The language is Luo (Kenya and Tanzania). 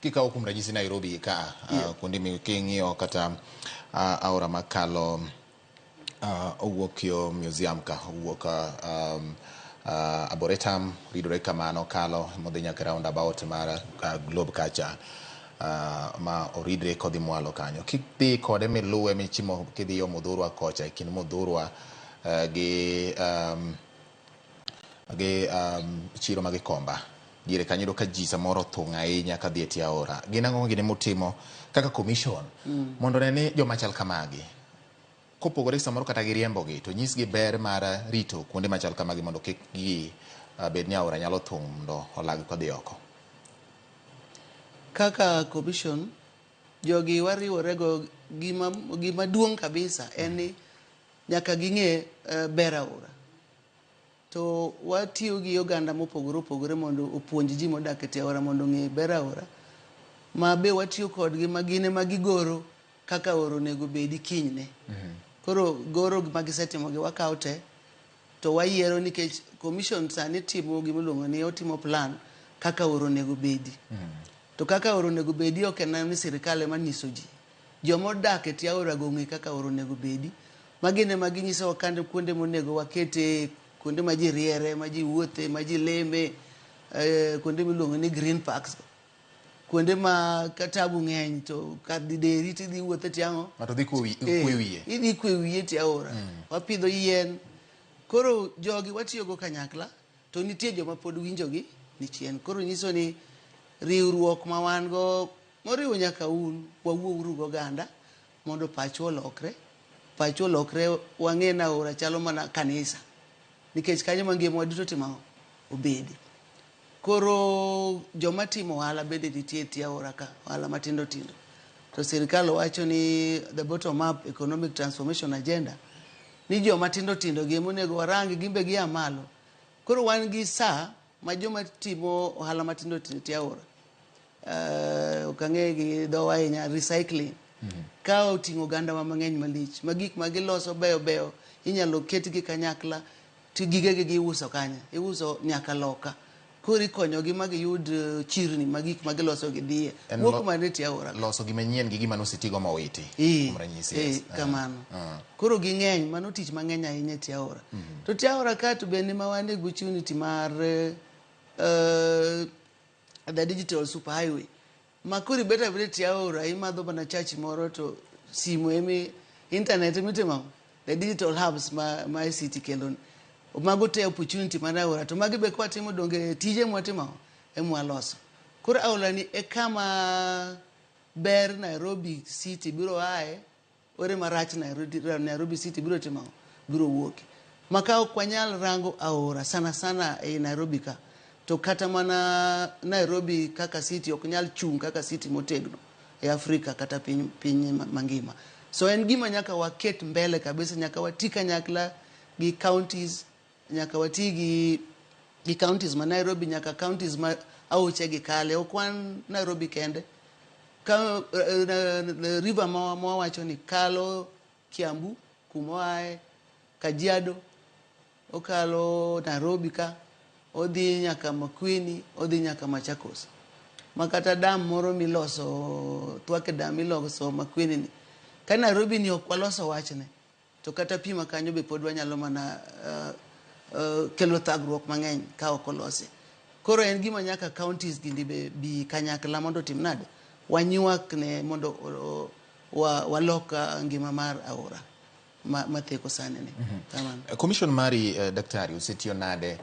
Kikawo kuom ranyisi Nairobi ka kuonde mi king'iyo kata aora makalo owuok yo museum ka owuok Arboretum ridore kamano kalo modhi nyaka roundabout mar Globe kacha ma oridre kodhi mwalo kanyo. Kidhi kode miluwe michimo kidhi yo Muthurwa kocha e kind Muthurwa gi chiro ma Gikomba. Diere kanyo iyudo ka ji samoro othung' ahinya kadhi e tie aora. Gin ang'o gini mutimo kaka commission mondo one ni joma chal kamagi kopogore samoro kata gi riembogi to nyisgi ber mar rito kuonde machal kamagi mondo kik gi bed ni aora nyalo thung' mondo olag kodhi oko. Kaka commission, jogi wariworego gima duong' kabisa en ni nyaka ging'e ber aora. To watiyo gi oganda mopogore opogore mondo opuonj ji modak e tie aora mondo ong'e ber aora. Ma be watiyo kodgi ma gin ema gigoro kaka aora onego bedi kinyne. Koro goro ma gisetimo gi wakawo te to wayiero nikech commission sani timo gima iluongo ni otimo plan kaka aora onego bedi. To kaka aora onego bedi ok en ni sirikal ema nyiso ji. Joma odak e tie aora go ong'e kaka aora onego bedi. Ma gin ema ginyisowa kande kuonde monego wakete, kuonde ma ji riere, ma ji wuothe, ma ji leme, kuonde miluongo ni green parks. Kuonde ma ka tabu ng'eny to kar dhi deri tidhi wuotho e tie ang'o? Ng'ato dhi kwe wiye. Idhi kwe wiye e tie aora. Wapidho yien. Koro jogi watiyogo kanyakla to nitie joma pod winjogi ni chien. Koro nyiso ni riwruok ma wan go moriwo nyaka un, wawuouru gi oganda mondo pachwa olokre. Pachwa olokre wang'e ni aora chalo mana kanisa. Nikech kanyo ma ngimawa duto timo ang'o? Obede. Koro joma timo ohala bende nitie e tie aora ka, ohala matindo tindo. To sirikal wacho ni the bottom up economic transformation agenda ni joma tindo tindo gi ema onego warang gin be gia malo. Koro wan gi saa ma joma timo ohala matindo tindo e tie aora ok ang'e gi dhowa ahinya recycling ka oting'o ogandawa mang'eny malich ma gik ma giloso beyo beyo inyalo ketgi kanyakla to gigegi giuso kanye iuso nyaka loka koro ikonyogi ma giyud chirni ma gik ma giloso gidhiye wuok mana e tie aora loso gima nyien gi gima nosetigo mowiti kuom ranyisi yes. Kamano koro ging'eny mano tich mang'eny ahinya e tie aora to tie aora ka to bende ma wan e opportunity mar the digital super highway ma koro ibet abeta e tie aora imadho mana chachi moro to simu emi internet emitimo ang'o? The digital hubs ma ICT kelo mago te opportunity mar aora to magi be kwatimo donge tije mwatimo ang'o emwaloso koro aora ni e kama ber Nairobi city biro aye ore marach Nairobi city biro timo ang'o? Biro wuoke. Ma ka ok wanyal rango aora sana sana ei Nairobi ka to kata mana Nairobi kaka city ok nyal chung' kaka city motegno e Afrika kata piny mangima. So en gima nyaka waket mbele kabisa, nyaka wati kanyakla gi counties, nyaka wati gi counties ma Nairobi, nyaka counties ma aoche gi kale. Ok wan Nairobi kende. Ka river ma wawacho ni kalo Kiambu kuma oaye, Kajiado, okalo Nairobi ka, odhi nyaka Makueni, odhi nyaka Machakos. Ma kata dam moro miloso, Thwake dam miloso Makueni ni, ka Nairobi ni ok waloso wachne, to kata pi ma kanyo be pod wanyalo mana kelo thagruok mang'eny ka ok olosi. Koro en gima nyaka counties gindi be bi kanyakla mondo otim nade? Wanywak ne mondo walok ngima mar aora matheko sani ni. Kamano. Commission mari daktari osetiyo nade